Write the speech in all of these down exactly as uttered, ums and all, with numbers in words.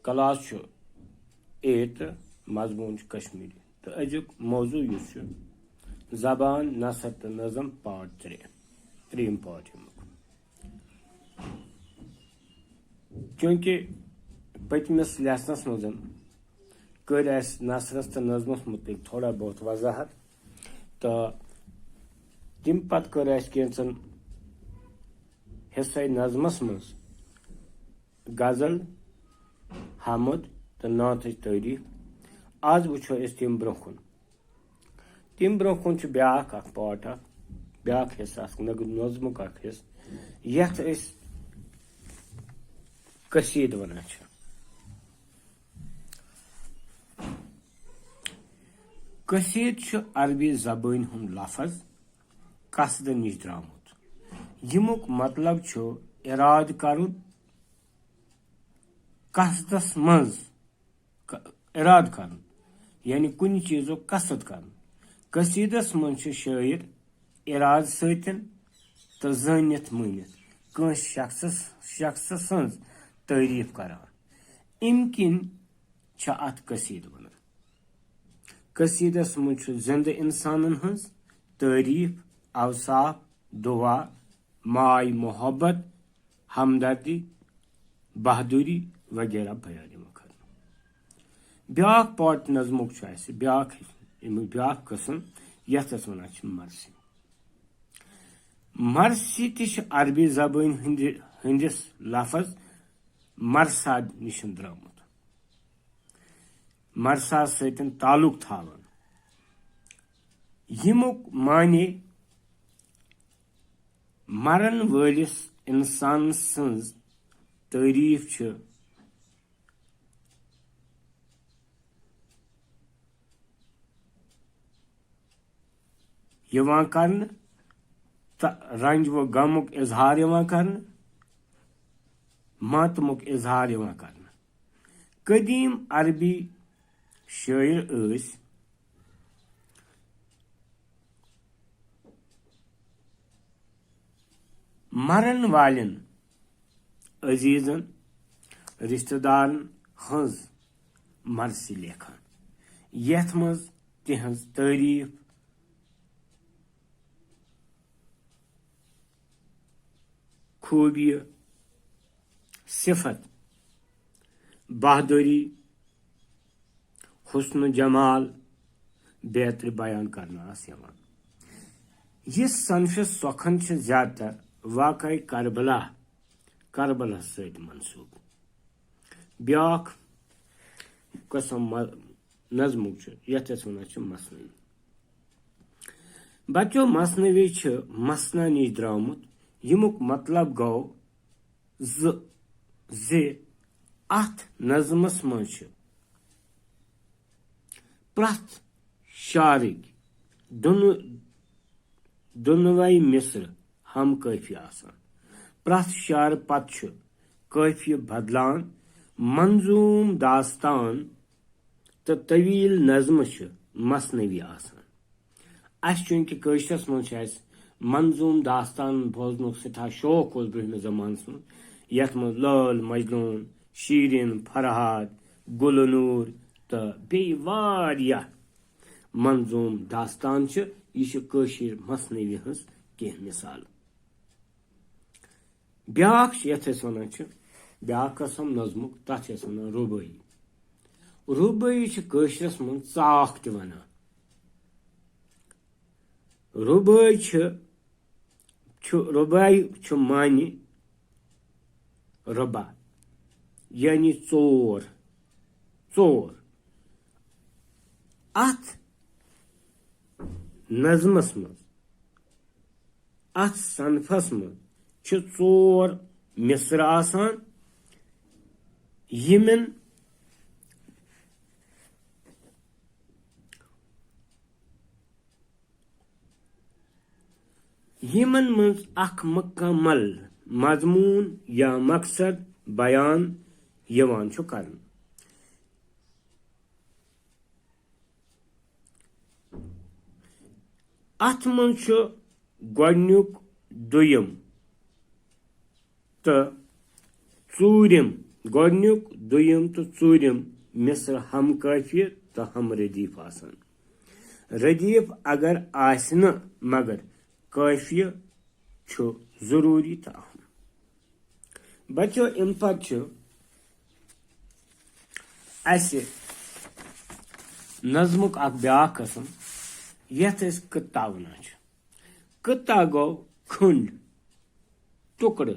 Class چھُ eight, مضموٗن چھُ کشمیٖری، تہٕ أزیُک موضوع یُس چھُ زبان، نثر تہٕ نظم، پارٹ ترٛےٚ، ترٛیٚیِم پارٹ ییٚمیُک۔ چوٗنٛکہِ پٔتمِس لیسنس منٛز کٔر اَسہِ نثرس تہٕ نظمس مُتعلق تھوڑا بہت وضاحت، تہٕ تَمہِ پتہٕ کٔر اَسہِ کینٛژن حصے نظمس منٛز غزل، حمد تہٕ نعتٕچ تعریٖف۔ آز وٕچھو أسۍ تَمہِ برٛونٛہہ کُن۔ تَمہِ برٛونٛہہ کُن چھُ بیٛاکھ اکھ پارٹ اکھ، بیٛاکھ حصہٕ اکھ، نظ-، نظمُک اکھ حصہٕ، یتھ أسۍ قصیٖدٕ ونان چھِ۔ قصیٖدٕ چھُ عربی زبٲنۍ ہُنٛد لفظ قصدٕ نِش درٛامُت، ییٚمیُک مطلب چھُ ارادٕ کرُن، قصدس منٛز ک-، ارادٕ کرُن، یعنی کُنہِ چیٖزُک قصد کرُن۔ قصیٖدس منٛز چھُ شٲعر ارادٕ سۭتۍ تہٕ زٲنِتھ مٲنِتھ کٲنٛسہِ شخصس، شخصہٕ سٕنٛز تعریٖف کران۔ اَمہِ کِنۍ چھِ اتھ قصیٖدٕ ونان۔ قصیٖدس منٛز چھُ زِنٛدٕ اِنسانن ہٕنٛز تعریٖف، اوصاف، دُعا، ماے محبت، ہمدردی، بہادری وغیرہ بیان یِوان کرنہٕ۔ بیٛاکھ پارٹ نظمُک چھُ اَسہِ بیٛاکھ، اَمیُک بیٛاکھ قٕسم، یَتھ أسۍ وَنان چھِ مرثی۔ مرثی تہِ چھُ عربی زبٲنۍ ہٕنٛدِ، ہٕنٛدِس لفظ مرثا نِش درٛامُت، مرثا سۭتۍ تعلق تھاوان، ییٚمیُک معنی مرن وٲلِس اِنسان سٕنٛز تعریٖف چھِ یِوان کرنہٕ تہٕ رنج و غمُک اظہار یِوان کرنہٕ، ماتمُک اظہار یِوان کرنہٕ۔ قدیم عربی شٲعر ٲسۍ مرن والٮ۪ن عزیزن، رشتہٕ دارن ہٕنٛز مرثی لیکھان، یتھ منٛز تِہنٛز تعریٖف، خوٗبیہِ، صفت، بہادری، حسن و جمال بیترِ بیان کرنہٕ آسہٕ یِوان۔ یہِ صنفِ سخن چھِ زیادٕ تر واقعہ کربلا، کربلاہس سۭتۍ منسوب۔ بیٛاکھ قٕسم م-، نظمُک چھُ، یتھ أسۍ ونان چھِ مثنوی۔ بچو، مثنوی چھِ مثنیٰ نِش درٛامُت، ییٚمیُک مطلب گوٚو زٕ، زِ اتھ نظمس منٛز چھِ پرٛٮ۪تھ شعرٕکۍ دۄنہٕ، دۄنوَے مصرٕ ہم قٲفی آسان۔ پرٛٮ۪تھ شعرٕ پتہٕ چھُ قٲفیہِ بدلان، منظوٗم داستان تہٕ طویل نظمہٕ چھِ مثنوی آسان۔ اسہِ چوٗنٛکہِ کٲشرس منٛز چھُ اسہِ منظوٗم داستان بوزنُک سٮ۪ٹھاہ شوق اوس برٛونٛہمہِ زمانس منٛز، یتھ منٛز لٲل مجنوٗن، شیٖریٖن فرہاد، گُلہٕ نوٗر تہٕ بیٚیہِ واریاہ منظوٗم داستان چھِ۔ یہِ چھِ کٲشِر مثنوی ہٕنٛز کینٛہہ مثال۔ بیٛاکھ چھِ، یَتھ أسۍ وَنان چھِ، بیٛاکھ قٕسم نظمُک، تَتھ چھِ أسۍ وَنان رُبٲعی۔ رُبٲعی چھِ کٲشرِس منٛز ژاکھ تہِ وَنان۔ رُبٲعی چھِ، چھُ، رُباعی چھُ معنی رُباع، یعنی ژور، ژور۔ اَتھ نظمَس منٛز، اَتھ صنفَس منٛز چھِ ژور مصرٕ آسان، یِمَن یِمن منٛز اکھ مکمل مضمون یا مقصد بیان یِوان چھُ کرنہٕ۔ اتھ منٛز چھُ گۄڈٕنیُک، دوٚیِم تہٕ ژوٗرِم گۄڈنیُک، دوٚیِم تہٕ ژوٗرِم مصرٕ ہم قٲفیہِ تہٕ ہم ردیف آسان۔ ردیف اگر آسہِ نہٕ، مگر قٲفیہِ چھُ ضروٗری تہٕ اہم۔ بچو، اَمہِ پتہٕ چھُ اَسہِ نظمُک اکھ بیاکھ قٕسم، یتھ أسۍ قطعہ ونان چھِ۔ قطعہ گوٚو کھنڈ، ٹُکڑٕ۔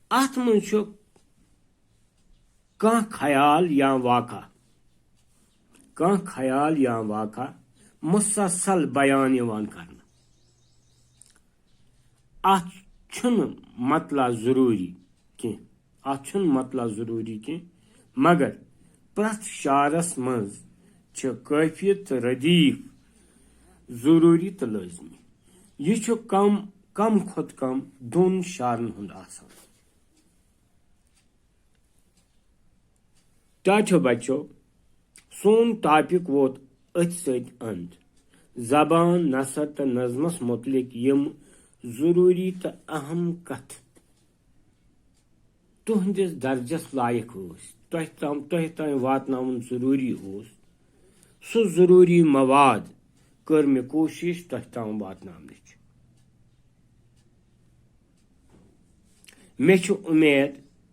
اتھ منٛز چھُ کانٛہہ خیال یا واقعہ، کانٛہہ خیال یا واقعہ مسلسل بیان یِوان کرنہٕ۔ اتھ چھُنہٕ مطلع ضروٗری کینٛہہ، اتھ چھُنہٕ مطلع ضروٗری کینٛہہ، مگر پرٛٮ۪تھ شعرس منٛز چھِ قٲفیہِ تہٕ ردیف ضروٗری تہٕ لٲزمی۔ یہِ چھُ کم، کم کھۄتہٕ کم دۄن شعرن ہُنٛد آسان۔ ٹاٹھیو بچو، سون ٹاپک ووت أتھۍ سۭتۍ اند۔ زبان، نثر تہٕ نظمس متعلق یِم ضروٗری تہٕ اہم کتھٕ تُہنٛدِس درجس لایق ٲسۍ، تۄہہِ تام، تۄہہِ تام واتناوُن ضروٗری اوس، سُہ ضروٗری مواد کٔر مےٚ کوٗشش تۄہہِ تام واتناونٕچ۔ مےٚ چھُ اُمید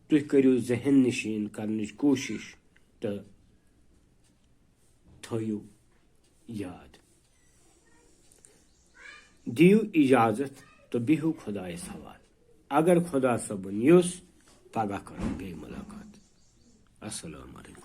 تُہۍ کٔرِو ذہن نشین کرنٕچ کوٗشش تہٕ تھٲیِو یاد۔ دِیِو اجازت تہٕ بِہِو خۄدایَس حوالہٕ۔ اگر خۄدا صٲبُن یُس، پگاہ کرو بیٚیہِ مُلاقات۔ السلام علیکم۔